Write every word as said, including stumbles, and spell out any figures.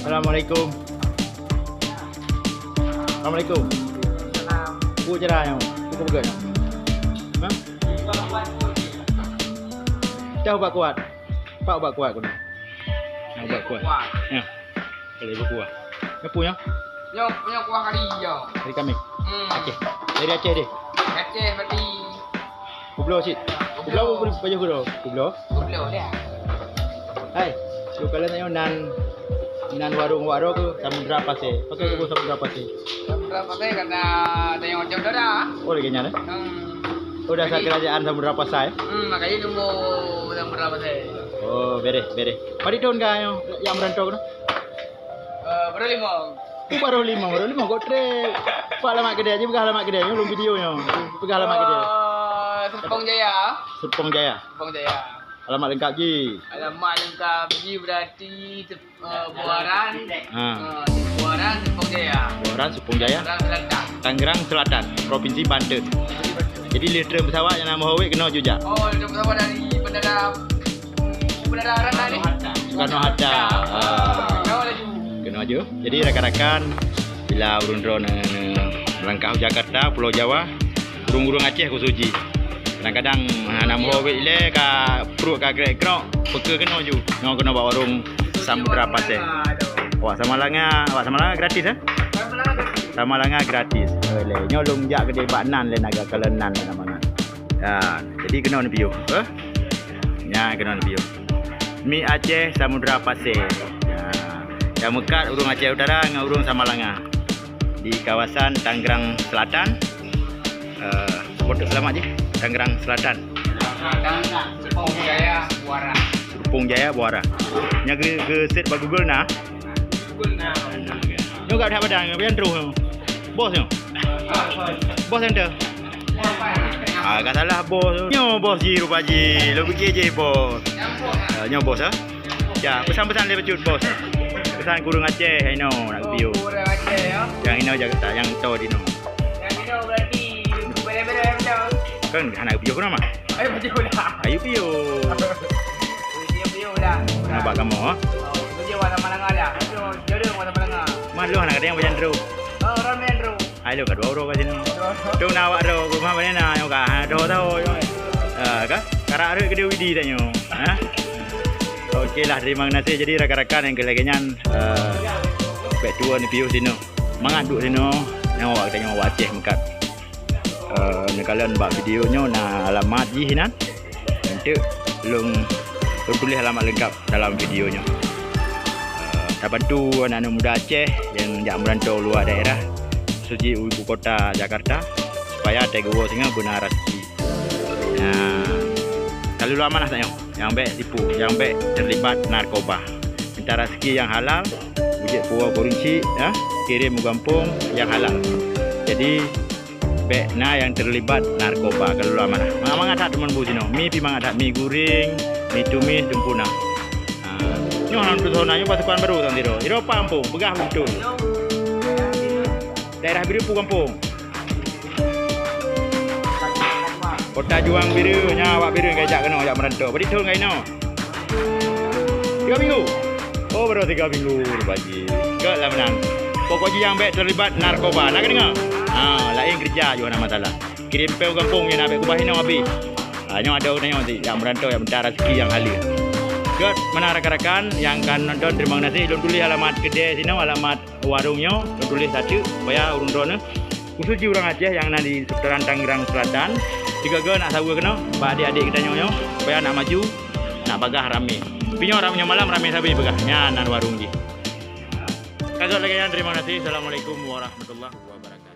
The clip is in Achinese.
Assalamualaikum. Assalamualaikum. Peue cara nyoe? Peue keupeugah nyoe? Hah? Dah ubat kuat. Pak ubat kuat keunoe. Nah, ubat kuat. Kuat. Ya. Boleh berkuah. Nyoe peue nyoe? Nyoe, nyoe kuah kari nyoe. Kari kambing. Hmm. Aceh. Dari Aceh deh. Aceh berarti. Kubloe cit. Kubloe. Kubloe apa baju kubloe? Kubloe. Kubloe dia. Hai, lu kalau tanya nan, nan warong waro ke Samudra Pasai. Pakai Hmm. kubloe Samudra Pasai. Samudra Pasai karena tanya macam dah. Oh, lagi nyan, eh? Hmm. Oh, dah Jadi kerajaan Samudra Pasai. Hmm, makanya nombor Samudra Pasai. Oh, bereh, bereh. Padit thon ka nyang, nyang merantau keunoe? Eh, baru lima. Oh, baru lima, baru lima kok trek. Pak alamat kedai, peugah alamat kedai, nyoe lom video nyoe. Peugah alamat kedai. Eh, Serpong Jaya. Serpong Jaya. Serpong Jaya. Alamat lengkap ji. Alamat lengkap ji berarti Sep-, eh, Buaran. Ha. Eh, Buaran, Serpong Jaya. Buaran, Serpong Jaya. Tangerang Selatan. Tangerang Selatan, Provinsi Banten. Jadi lheuh treun pesawat nyang na meuhôi keunoe ju jak. Oh, lheuh treun pesawat dari bandara Bandar Rana ni. Soekarno Hatta. Ah. Keunoe laju. Keunoe laju. Jadi rakan-rakan, bila ureueng droeneuh, eh, langkah u Jakarta, Pulo Jawa, ureueng-ureueng Aceh khusos jih. Kadang-kadang hana meuhôi ilée ka pruet ka krek-krok, peue keunoe ju. Nyoe keunoe bak warong Samudra Pasai. Awak Samalanga, awak Samalanga gratis, eh? Samalanga gratis. Nyoe lôn jak keudeh bak nan lé naga kalon nan lé na mangat. Ya, jadi keunoe neupiôh, eh? Nya keunoe neupiôh. Mi Aceh Samudra Pasai. Ya. Nyang meukat ureueng Aceh Utara ngon ureueng Samalanga. Di kawasan Tangerang Selatan. Eh, sebut alamat jih. Tangerang Selatan. Selatan, Serpong Jaya, Buaran. Serpong Jaya, Buaran. Nya geu-, geuseut bak Google na. Google na. Nyoe ka that padang, nyoe pian troh nyoe. Bos nyoe. Bos nyang tu. Ah, ka salah bos. Nyoe bos jih rupa jih. Lôn piké jih bos. Ah, nyoe bos, ah. Ya, pesan-pesan lé bacut bos. Pesan keu ureueng Aceh, hai nyoe, nak piôh. Nyang inoe Jakarta, nyang toe di noe. Kan hana piôh keunoe mah. Ayo piôh dah. Ayo piôh. Piôh dah. Nampak kamu, ha? Oh, piôh dah sama lengan dah. Piôh, jodoh sama lengan. Mah lu anak ada yang bajan dulu. Oh, ramai dulu. Hai lu, ka dua uroe ka sinoe. Dua uroe. Tu na awak droe, rumah mana na, nyoe ka, ha, dua tahun, nyoe. Ah, ka? Karak rot keudeh Widi tanyoe, ha? Oke lah, terima kasih. Jadi rakan-rakan nyang keu lagèe nyan, eh, bèk tuwo neupiôh sinoe. Mangat duek sinoe, nyoe awak geutanyoe awak Aceh meukat. Eh, neukalon bak video nyoe na alamat jih inan. Eunteuk lôn, lôn tuléh alamat leungkap dalam video nyoe. Eh, tabantu aneuk-aneuk muda Aceh nyang jak meurantau luwa daerah, khusos jih u ibu kota Jakarta, supaya teuguwoe singoh beuna raseuki. Nah, ka lôn amanah tanyoe, nyang bèk tipu, nyang bèk teulibat narkoba. Minta raseuki nyang halal, beujeuet puwoe keuruncik, ya, kirém u gampông nyang halal. Jadi, bèk na nyang teulibat narkoba, ka lôn amanah. Mangat-mangat that teumon bu sinoe. Mi pih mangat that, mi guréng, mi tumis, sempurna. Ha, nyoe hana tutoe na, nyoe pasukan baru sang sidroe. Sidroe pah gampông, peugah beutôi. Daerah Bireuen peue gampông? Kota Juang Bireuen, nyan awak Bireuen ka jak keunoe, jak meurantau. Padit thon ka inoe? Tiga minggu. Oh, baru tiga minggu, rupa jih. Gèt lah meunan. Pokok jih nyang bèk teulibat narkoba. Na ka deungö? Ha, laén keureuja yoh hana masalah. Kirém pèng u gampông nyan na bèk keubah inoe abéh. Ha, nyoe adoe nyoe jak meurantau, jak meuta raseuki nyang halal. Gèt meunan rakan-rakan nyang ka nonton, terima kasih. Lôn tuléh alamat keudè sinoe, alamat warong nyoe, lôn tuléh sateuk supaya ureueng droeneuh, khusos jih ureueng Aceh nyang na di seputaran Tangerang Selatan, sigoe-goe nak saweue keunoe bak adék-adék geutanyoe nyoe, supaya nak maju, nak bagah ramé. Tapi nyoe ram-, nyoe malam ramé sabe peugah. Nyan nan warong jih. Ka gèt lagèe nyan, terima kasih. Assalamualaikum warahmatullahi wabarakatuh.